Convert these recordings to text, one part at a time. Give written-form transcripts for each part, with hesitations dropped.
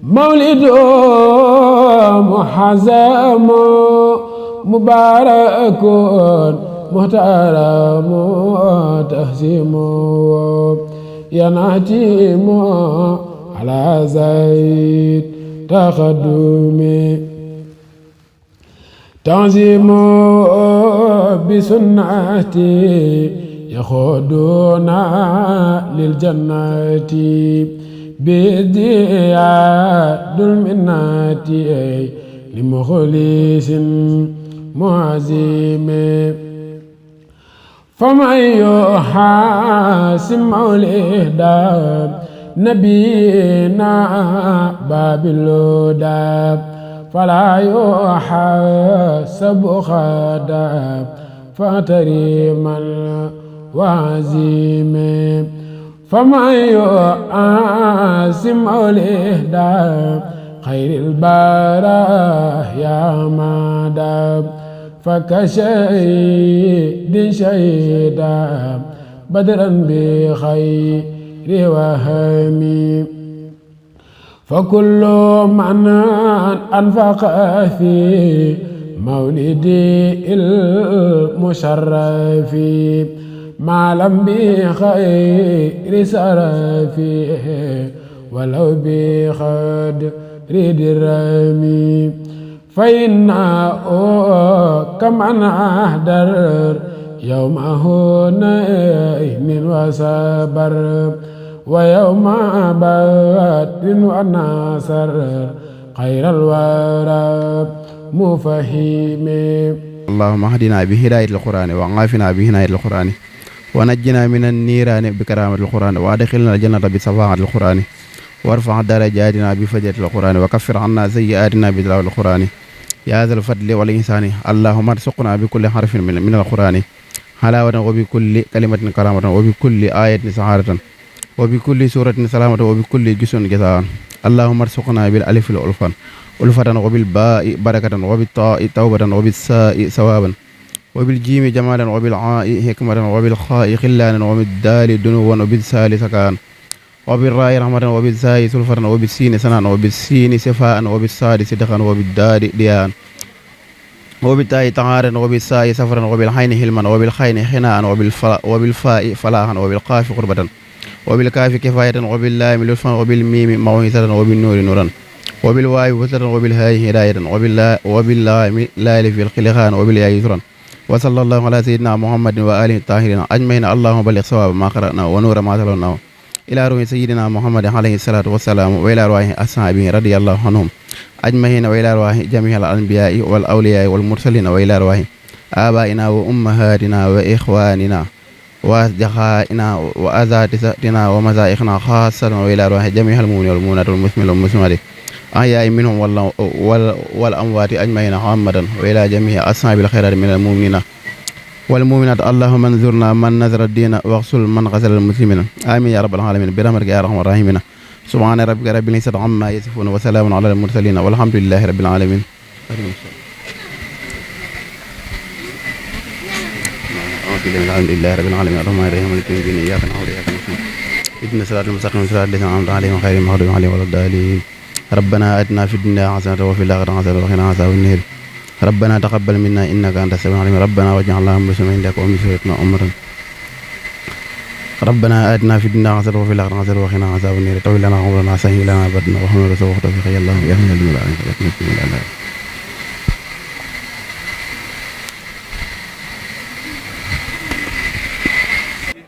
مولد محزم مبارك محترم تهزم ينعتم على زيد تقدمي تعظيم بسنتي يخدنا للجنة بزياد المنات لمخلص معزم فمن يحاسب مولده نبينا باب الهدى فلا يحاسب خدا فتريما وعزيم فمن يحاسب مولده خير البرايا مدى فكشهيد شهيدا بدرا بخير وهمي فكل من أنفق في مولد المشرف ما لم بخير سرفه ولو بخدر درامي فإنه كمن أهدر يومه نين وصبر ويوم بات وناصر خير الورى مفهيم اللهم اهدنا بهداية القرآن وعافنا بهداية القرآن ونجنا من النيران بكرامة القرآن وادخلنا الجنة بشفاعة القرآن وارفع درجاتنا بفضيلة القرآن وكفر عنا سيئاتنا بتلاوة القرآن يا ذا الفضل والإحسان اللهم ارزقنا بكل حرف من القرآن حلاوة وبكل كلمة كرامة وبكل آية سعادة وبكل سورة سلامة وبكل جزء جزاء اللهم ارزقنا بالألف الألفان ألفة وبالباء بركة وبالطاء توبة وبالساء ثوابا وبالجيم جمالا وبالعاء حكمة وبالخاء خلانا وبالدال دنوا وبالسال سكان وبالراء رحمة وبالزاي سلفة وبالسين سنان وبالسين سفاء وبالصاد صدقا وبالدال ديان وبالتاء طهارا وبالساء سفرا وبالحين حلما وبالخين حناء وبالفاء فلاحا وبالقاف قربة وبالكاف كفاية وباللام لطفا وبالميم موعظة وبالنور نورا وبالواو وسرا وبالهاء هداية وباللام لال في الخلقان وبالياء يسرا وصلى الله على سيدنا محمد وآله الطاهرين أجمعين اللهم بلغ صواب ما قرأنا ونور ما تلوناه إلى روح سيدنا محمد عليه الصلاة والسلام وإلى روح أصحابه رضي الله عنهم أجمعين وإلى روح جميع الأنبياء والأولياء والمرسلين وإلى روح آبائنا وأمهاتنا وإخواننا وأصدقائنا وأساتذتنا ومشايخنا خاصة وإلى روح جميع المؤمنين والمؤمنات والمسلمين والمسلمات أحياء منهم والأموات أجمعين محمدا وإلى جميع أصحاب الخيرات من المؤمنين والمؤمنات اللهم انظرنا من نذر الدين واغسل من غسل المسلمين آمين يا رب العالمين برحمتك يا أرحم الراحمين سبحان ربك رب العزة عما يصفون وسلام على المرسلين والحمد لله رب العالمين الحمد لله رب العالمين الرحمن الرحيم مالك يوم الدين إياك نعبد وإياك نستعين اهدنا الصراط المستقيم صراط الذين أنعمت عليهم غير المغضوب عليهم ولا الضالين ربنا آتنا في الدنيا حسنة وفي الآخرة حسنة وقنا عذاب النار ربنا تقبل منا إنك أنت السميع العليم ربنا واجعلنا مسلمين لك ومن ذريتنا أمة ربنا آتنا في الدنيا حسنة وفي الآخرة حسنة وقنا عذاب النار طول لنا عمرنا سهل لنا بدنا وحمد رسول توفيق يا الله يا من الدنيا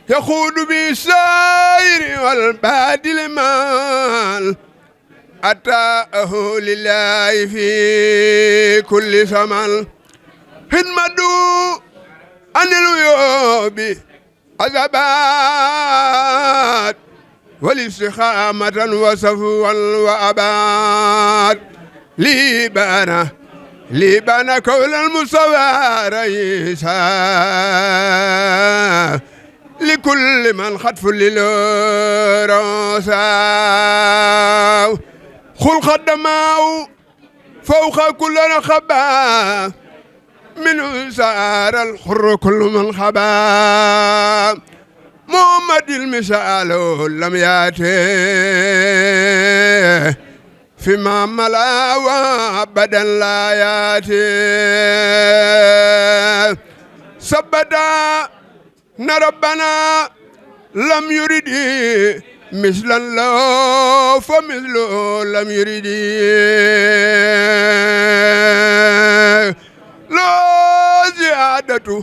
يخوض بالسائر والبادل المال أتاه لله في كل زمان خدمته عن الويوب عذابات والاستقامة وصفوا وأبات ليبانا كون المصطفى رئيسا لكل من خطف للرسا خل خدماو فوق كل نخبا من سار الحر كل من خبا محمد المسال لم ياتي فيما ملا وابدا لا ياتي سبدا ربنا لم يرد مثلا له فمثله لم يرد لا زيادة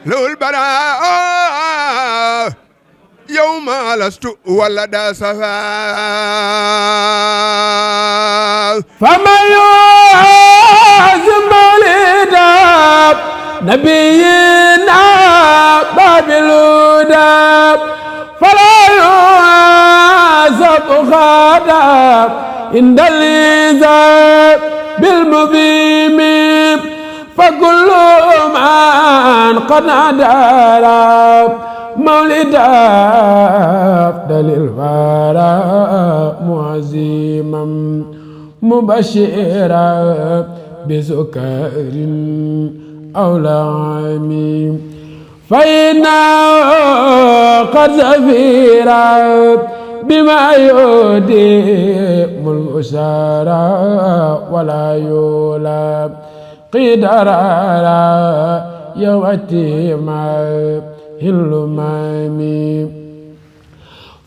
له البراء يوم لست ولد سفا فمن يعزم الهدى نبينا باب الهدى فلا يعزب خادم عند الإنزال بالمذيم فكل من قد نادى مولد أفضل الورى معزما مبشرا بسكر أو لعم فإنه قد زفيرا بما يديم الأسرى ولا يولى قدرا يوتي ما هلمامي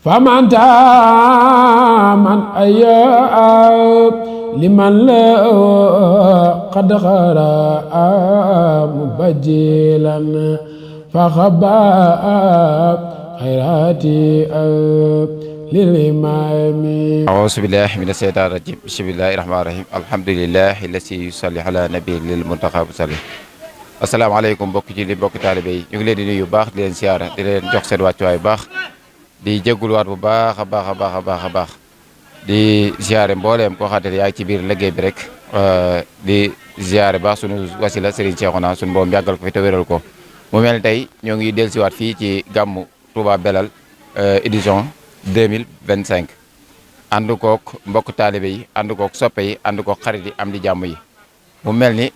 فمن تامن أياب لمن له قد غرى مبجلا فخباء خيراتي للإمام. أعوذ بالله من الشيطان الرجيم بسم الله الرحمن الرحيم الحمد لله الذي يصلي على نبي للمنتخب صلي. asalaamaaleykum mbokki ci li mbokki taalibe yi ñu ngi leen di nuyu bu baax di leen siyaara di leen jox seen wàccuwaay bu baax di jégguluwaat bu baax a baax a baax a baax a baax di siyaare mbooleem koo xamante ne yaa ngi ci biir liggéey bi rek di siyaare baax sunu wasila Serigne Cheikhouna sunu boom yàggal ko fi te wéral ko mu mel ni tey ñoo ngi dellusiwaat fii ci gàmmu Touba Belal édition 2025 ànd kook mbokk taalibe yi ànd kook soppe yi ànd kook xarit yi am di jàmm yi mu mel ni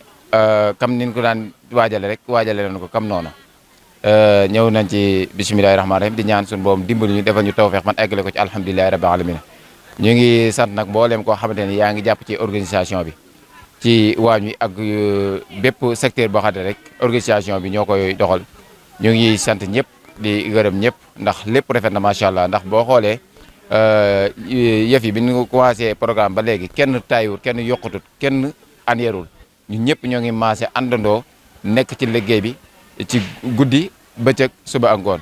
kam niñ ko daan waajale rek waajale nañ ko kam noonu ñëw nañ ci bisimilahi rahmaani rahim di ñaan suñu boom dimbali ñu defal ñu tawfeex man eggale ko ci alhamdulilahi rabbil alamin ñu ngi sant nag mbooleem koo xamante ne yaa ngi jàpp ci organisation bi ci waañ wi ak bépp secteur boo xam ne rek organisation bi ñoo koy doxal ñu ngi sant ñëpp di gërëm ñëpp ndax lépp rafet na macha allah ndax boo xoolee yëf yi bi ñu commencé programme ba léegi kenn tayiwul kenn yokkutut kenn aneerul ñun ñëpp ñoo ngi maase àndandoo nekk ci liggéey bi ci guddi bëccëg suba ak ngoon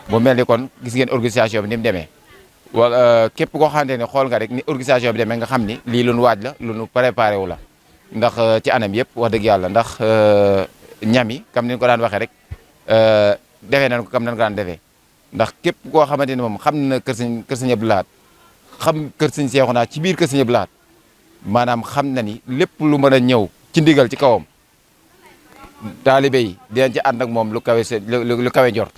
bu mel ni kon gis ngeen organisation bi ni mu demee wala képp koo xamante ne xool nga rek ni organisation bi demee nga xam ni lii lu nu waaj la lu nu préparé wu la ndax ci anam yëpp wax dëgg yàlla ndax ñam yi comme ni ñu ko daan waxee rek defee nañ ko comme nañ ko daan defee ndax képp koo xamante ni moom xam na kër Sëñ Abdou Lahad xam kër Sëñ Cheikhouna ci biir kër Sëñ Abdou Lahad maanaam xam na ni lépp lu mën a ñëw ci ndigal ci kawam taalibe yi dinañ ci ànd ak moom lu kawe lu kawe njort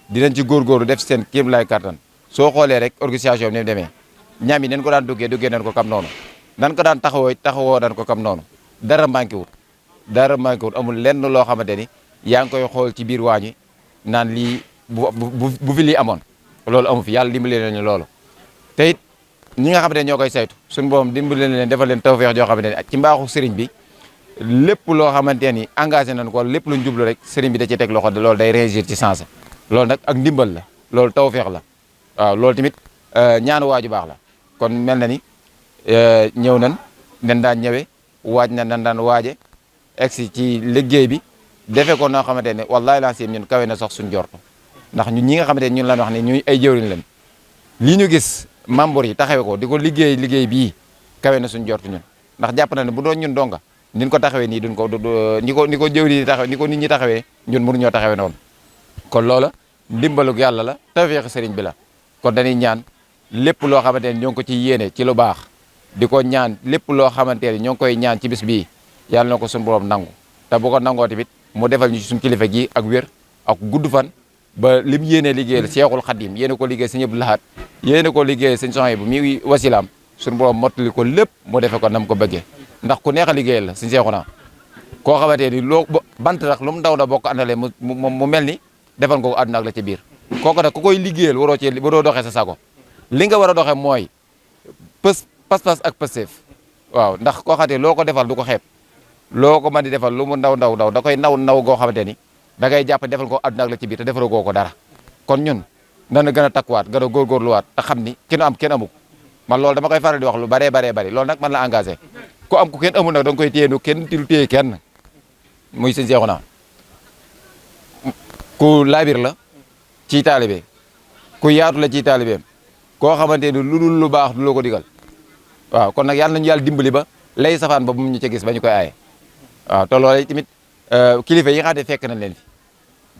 dinañ ci góorgóorlu def seen kéem lay kattan soo xoolee rek organisation bi ni mu demee ñam yi nañ ko daan duggee nañ ko kam noonu nan ko daan taxawoo nañ ko kam noonu dara manqué wut amul lenn loo xamante ni yaa ngi koy xool ci biir waañi naan lii bu fi lii amoon loolu amu fi yàlla dimbali nañu loolu te it ñi nga xamante ne ñoo koy saytu suñu boom dimbali leen defal leen tawfeex joo xamante ne ci mbaaxu sëriñ bi lépp loo xamante ni engagé nañ ko lépp luñ jublu rek sëriñ bi da ci teg loxo loolu day réagir ci sens loolu nag ak ndimbal la loolu tawfeex la waaw loolu tamit ñaanu waaju baax la kon mel na ni ñëw nañ nen daan ñëwee waaj na nan daan waaje egsi ci liggéey bi defee ko noo xamante ne wallahi laa sim ñun kawe na sax suñ jortu ndax ñun ñi nga xamante ne ñun lañ wax ne ñuy ay jëwriñ lañ lii ñu gis membre yi taxawee ko di ko liggéey bii kawe na suñ jortu ñun ndax jàpp na ne bu doon ñun donga niñ ko taxawee nii duñ ko ni ko jëwri di taxawee ni ko nit ñi taxawee ñun mënuñoo taxawee noonu kon loola ndimbalug yàlla la tawfeex sëriñ bi la kon dañuy ñaan lépp loo xamante ne ñoo ngi ko ci yéene ci lu baax di ko ñaan lépp loo xamante ne ñoo ngi koy ñaan ci bis bii yàlla na ko suñu borom nangu te bu ko nangoo tamit mu defal ñu ci suñu kilifa gi ak wér ak gudd fan ba lim yéene liggéeyal Seexul Xadim yéene ko liggéey Sëñ Abdou Lahad yéene ko liggéey Sëñ Souhaïbou bu mi wasilaam suñu borom mottali ko lépp mu defe ko nam ko bëggee ndax ku neex a liggéeyal la Sëñ Cheikhouna koo xamante ni loo bant rek lu mu ndaw da boo ko àndalee mu mel ni defal nga ko àdduna ak la ci biir kooku nag ku koy liggéeyal waroo doxee sa sago li nga war a doxee mooy pas-pas ak passeef waaw ndax koo xamante loo ko defal du ko xeeb loo ko mën di defal lu mu ndaw da koy naw goo xamante ni da ngay jàpp defal ko àdduna ak la ci biir te defaroo goo ko dara kon ñun dana gën a takkuwaat gën a góorgóorluwaat te xam ni ki nu am kenn amuk man loolu dama koy faral di wax lu baree bari loolu nag man la engagé ku am ku kenn amul nag da nga koy téye nu kenn lu téye kenn muy sëñ Seexuna ku laabir la ci taalibe ku yaatu la ci taalibeem koo xamante ni lu dul lu baax du la ko digal waaw kon nag yàlla nañu yàlla dimbali ba lay safaan ba bu mu ñu ci gis ba ñu koy aaye waaw te loolu tamit kilifa yi nga xam ne fekk nañ leen fi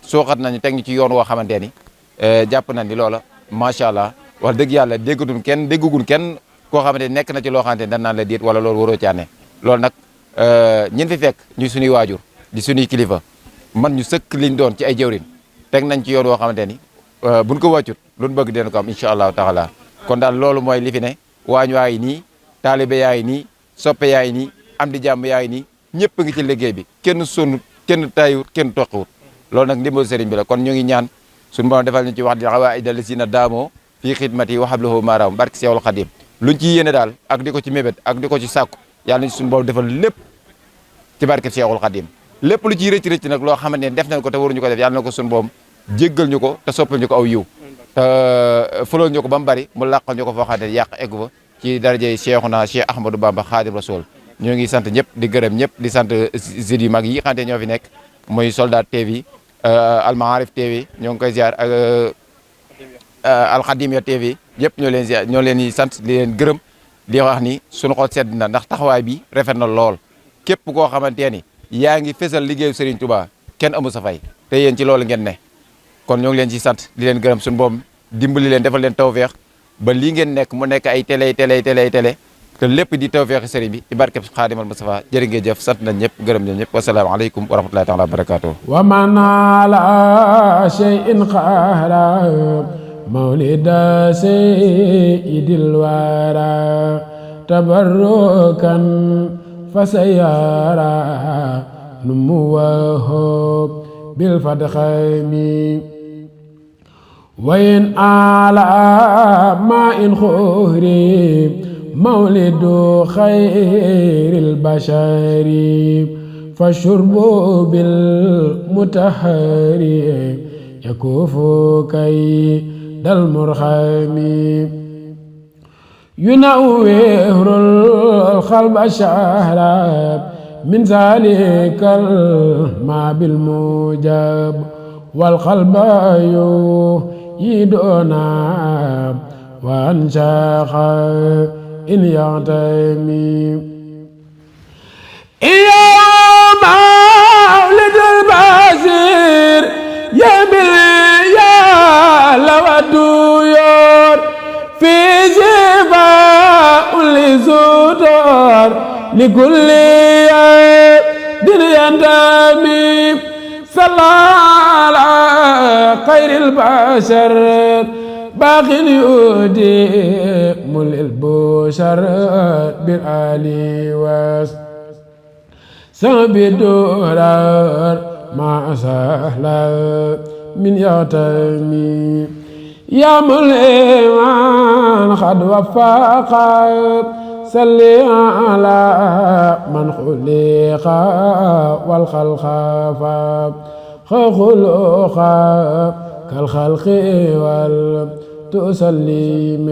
sooxat nañu teg ñu ci yoon woo xamante ni jàpp nañ ni loola macha allah wax dëgg yàlla déggatul kenn koo xamante ni nekk na ci loo xamante ni dañ naan la déet wala loolu waroo caane loolu nag ñin fi fekk ñu suñuy waajur di suñuy kilifa man ñu sëkk liñ doon ci ay jëwrin teg nañ ci yoon woo xamante ni buñ ko wàccut luñ bëgg deen ko am incha allahu taala kon daal loolu mooy li fi ne waañ waa ngi nii taalibe yaa ngi nii soppe yaa ngi nii am di jàmm yaa ngi nii ñëpp ngi ci liggéey bi kenn sonnut kenn tayut kenn toqiwut loolu nag ndimbal sëriñ bi la kon ñu ngi ñaan suñu borom defal ñu ci wax di xawaa'ida llaziina daamoo fii xidmati wa hablahu maaraam barke Seexul Xadim luñ ci yéene daal ak di ko ci mébét ak di ko ci sàkku yàlla nañ suñu borom defal lépp ci barke Seexul Xadim lépp lu ciy rëcc nag loo xamante ne def nañ ko te waruñu ko def yàlla na ko suñu borom jéggal ñu ko te soppal ñu ko aw yiw te fulal ñu ko ba mu bari mu làqal ñu ko foo xam ne yàq eggu fa ci darajey Seexuna Cheikh Ahmadou Bamba Xaadim Rasul ñoo ngi sant ñëpp di gërëm ñëpp di sant zid yu mag yi xamante ñoo fi nekk muy Soldat TV Almaarif TV ñoo ngi koy ziar ak Alxadimiya TV ñëpp ñoo leen ziar ñoo leen di sant di leen gërëm di wax ni suñu xol sedd na ndax taxawaay bi rafet na lool képp koo xamante ni yaa ngi fesal liggéeyu Serigne Touba kenn amu sa fay te yéen ci loolu ngeen ne kon ñoo ngi leen ci sant di leen gërëm suñu boom dimbali leen defal leen tawfeex ba lii ngeen nekk mu nekk ay télé te lépp di tawfeexi sëriñ bi ci barkeb Xaadimal Mustafa jërë ngeen jëf sant nañ ñëpp gërëm nañ ñëpp wassalaamu aleykum wa rahmatullahi taala wa barakatuh wa man ala shay'in qahra mawlida sayyidil wara tabarrukan fasayara numuwahu bil fadkhami wa in ala ma in khuri مولد خير البشر فالشرب بالمطهر يكوف كيد المرخم ينور القلب شهرا من ذلك الماء بالموجب والقلب يدعونا وانشاق إن يعتمي يا مولد البشير يا لوديور في شفاء لصدور لكل دين ينتمي صلى على خير البشر باقي يؤدم للبشر بالآل وصحب الدرر ما سهلا من يعتمي يا مليمان قد وفاق صل على من خلق والخلق خلق كالخلق والتسليم